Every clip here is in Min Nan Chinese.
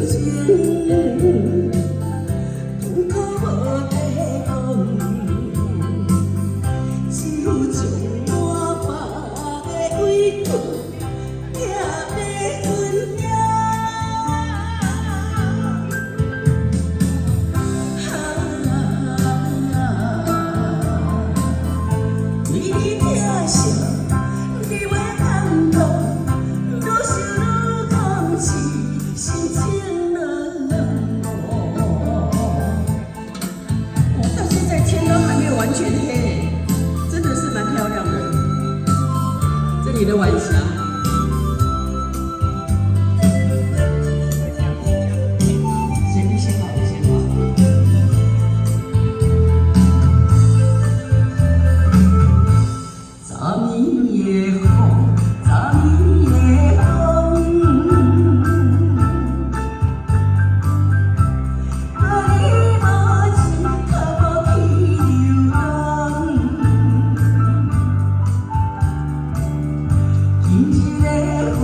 情，痛苦無地講，只有將滿腹的委屈疼欲分享。為你疼惜，你話感動，愈想愈空痴，心情冷漠。哦，到現在天都還沒有完全黑，真的是蠻漂亮的。這裡的晚霞。先先好，先好。昨暝的雨，昨暝的風，予你無情，予我去流浪。牵一个花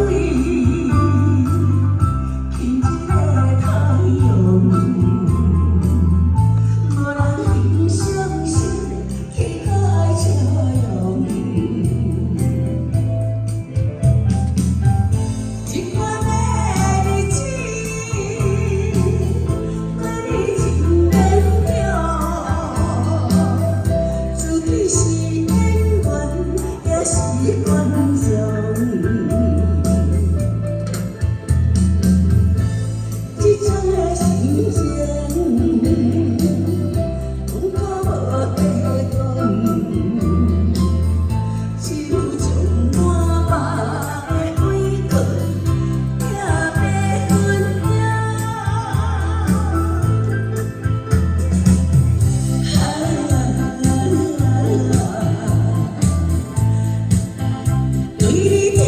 蕊，牵一个太陽，無人肯相信，天海笑容。這款的日子，予你真勉強，自己是演員，抑是觀眾？這種的心情，痛苦無地講，只有將滿腹的委屈疼欲分享。對你疼